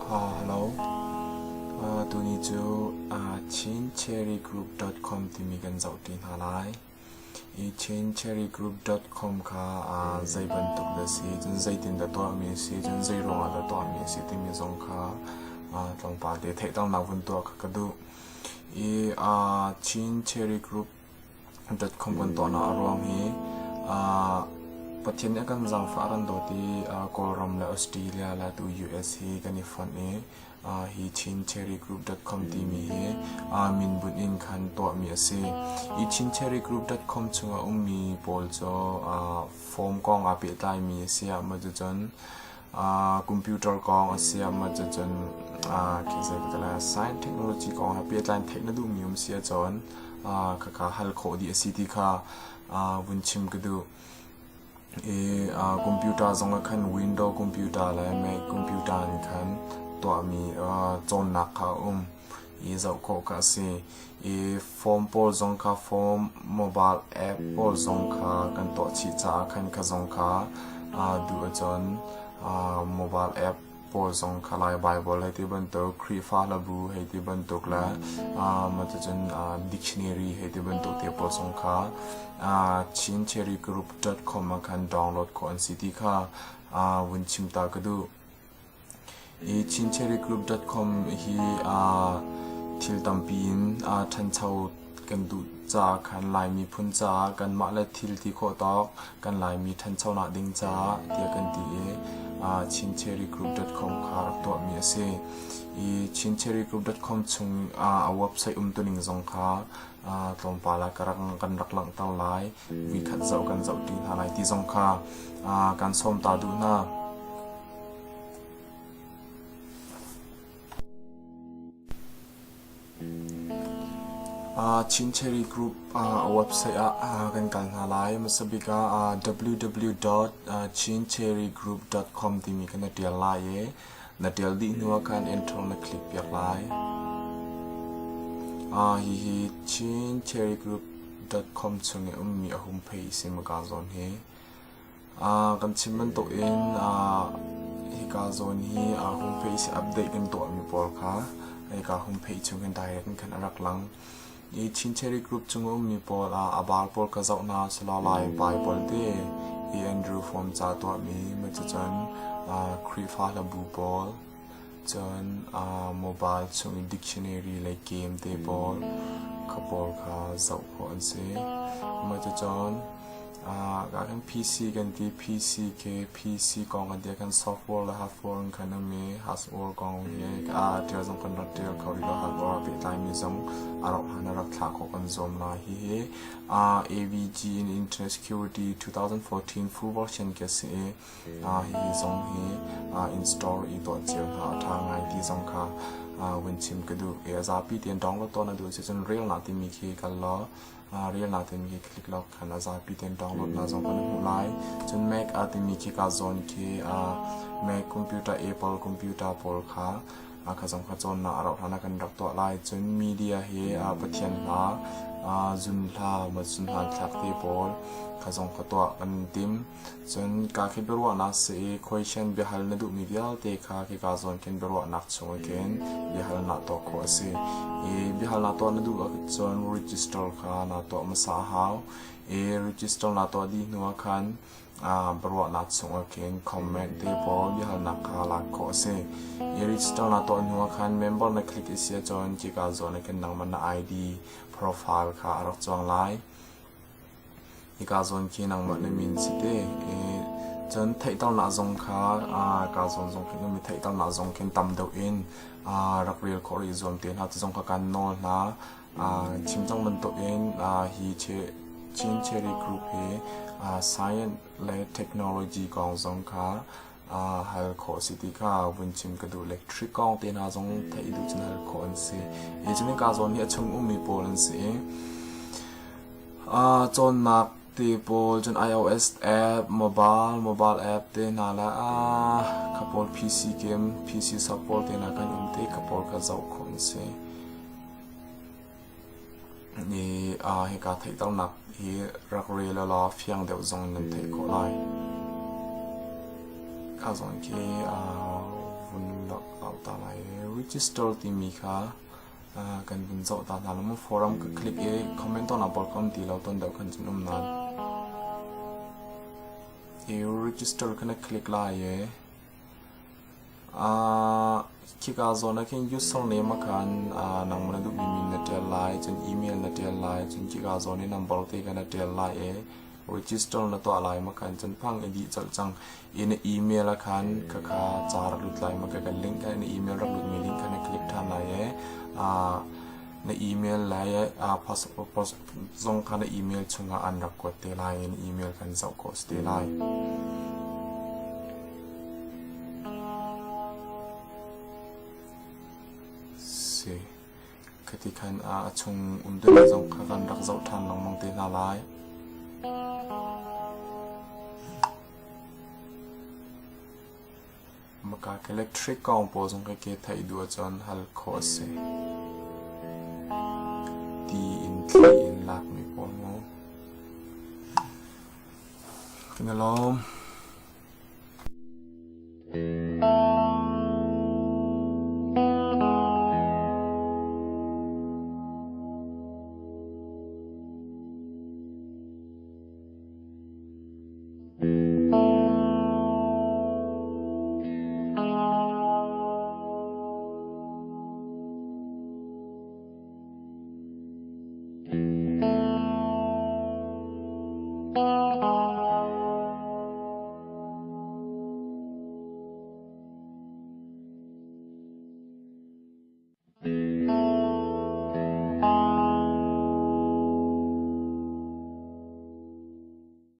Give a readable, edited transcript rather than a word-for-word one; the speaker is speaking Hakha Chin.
Hello. Tuni cu chincherrygroup.com timi kan zoh ṭi hna lai. I chincherrygroup.com kha zei bantuk dah si, cun zeitin dah tuahmi a si, cun zei ruangah dah tuahmi a si timi zong kha tlawmpal te theihternak vun tuah kha ka duh. I chincherrygroup .com kan tuahnak a ruang hi Pathian nih a kan zaangfah a kan dawt i Kawlram le Australia le atu US hi kan i fonh i hi chincherrygroup.com timi hi min bunh in khan tuahmi a si. Hi chincherrygroup.com chungah ummi pawl cu form kong aa pehtlaimi a si ah maw cucun computer kong a si ah maw cucun khi zei ka ti lai science technology kong he pehtlai in theih na duhmi um si ahcun khakha hal khawh dih a si ti kha vun chim ka duh. I computer zong ah khan window computer le Mac computer in khan tuahmi cawnnak kha a um i zoh khawh kha a si. I form pawl zong kha form mobile app pawl zong kha kan tuah chih caah khan kha zong kha duh ahcun mobile app pawl zong kha Lai Baibal hei ti bantuk, Khrihfa hlabu hei ti bantuk le cucun dictionary hei ti bantuk te pawl zong kha chincherrygroup.com ah khan download khawh an si ti kha vun chim ta ka duh. Hi chincherrygroup.com hi thil tampi in ṭhancho kan duh caah khan Lai miphun caah kanmah le thil ti khawh tawk kan Laimi ṭhanchonak ding caah tiah kan ti i chincherrygroup.com kha rak tuahmi a si. I chincherrygroup.com chung a website umtuning zong kha tlawmpal ah kan rak langhter lai. Voikhat zoh kan zoh ṭi hna lai ti zong kha kan sawm ta duh hna. Chin Cherry Group a website ah kan kal hna lai. Hmasa bik ah www.chincherrygroup.com timi kha na ṭial lai i na ṭial dih hnu ah khan enter na click piak lai. Hihi chincherrygroup.com chung i ummi a homepage si maka zawn hi. Kan chim bantukin hika zawn hi homepage update kan tuahmi pawl kha hika homepage chung hin direct in khan a rak lang. Hi Chincherry Group chung a ummi pawl ah a bar pawl ka zoh hna selaw Lai Bible te i Andrew Form ca tuahmi cucun Khrihfa hlabu pawl cun mobile chung i dictionary le game te pawl kha pawl kha zoh khawh an si. Mah cucun Kan PC kan ti PC khi PC kong kan ti ah khan software le hardware in khan um i hardware kong hi aa ṭial zong kan rak ṭial kho rih lo. Hardware aa pehtlaimi zong a rauh hlan ah rak thlah khawh kan zuam lai. Hihi AVG in Internet Security 2014 full version khi a si i hihi zong hi install i tuah cio hna a ṭha ngai ti zong kha vun chim ka duh. I a zapi tein download tuah na duh si cun relnak timi khi kal law Rial timi khi click law khan a zapi tein download na zong kan hmuh lai. Cun Mac a timi khi ka zawn khi Mac computer, Apple computer pawl kha kha zong kha cawnnak a rauh hlan ah kan rak tuah lai. Cun media hi Pathian hla, zun hla, zun hmanthlak te pawl kha zong kha tuah kan tim. Cun ka khi biaruahnak si i question biahal na duhmi vialte kha khika zawn khin biaruahnak chung khin biahalnak tuah khawh a si. I biahalnak tuah na duh ahcun register kha naa tuah hmasa a hau. I register naa tuah dih hnu ah khan biaruahnak chung khin comment te pawl biahalnak kha lak khawh a si. I register naa tuah hnu ah khan member na click i si ahcun khika zawn ah khin nangmah na ID profile kha a rak cuang lai. Hika zawn khi nangmah na min si te. Cun theihternak zong kha ka zawn zong khin um i theihternak zong khin tam deuh in rak rel khawh rih zuam te hna ti zong kha kan nawl hna. Chim cang bantukin hi Chin Cherry Group hi science le technology kong zong kha hal khawh si ti kha vun chim ka duh. Electric kong te hna zong theih duh cun hal khawh an si. Hi cun ka zawn hi a chung ummi pawl an si i Cawnnak ti pawl cun iOS app, mobile, mobile app te hna le kha pawl PC game, PC software te hna kan um ti kha pawl kha zoh khawh an si. I hika theihternak hi rak rel law fiang deuh zong nan theih khawh lai. Kha zong khi vun rak lau ta lai. Register timi kha kan vun zoh ta hna lo. Forum ka click i comment tuahnak pawl ka um ti lo tawn deuh khan cun um nain. I register kha na click lai i Khika zawn ah khin username ah khan nangmah na duhmi min na ṭial lai, cun email na ṭial lai, cun khika zawn i number te kha na ṭial lai i register na tuah lai ma khan cun phang i dih colh cang. I na email ah khan khakha ca rak lut lai ma ka link kha na email rak lutmi link kha na click ṭhan lai i na email lai passport zong kha na email chungah an rak kuat te lai i na email kan zoh khawh si te lai. Si. Khati khan a chung um ding zong kha kan rak zoh ṭhan lengmang te hna lai. Maka electric kong pawl zong ka ke theih duh ahcun hal khawh a si. Ti in thli in lakmi pawl mu. Kan i lawm.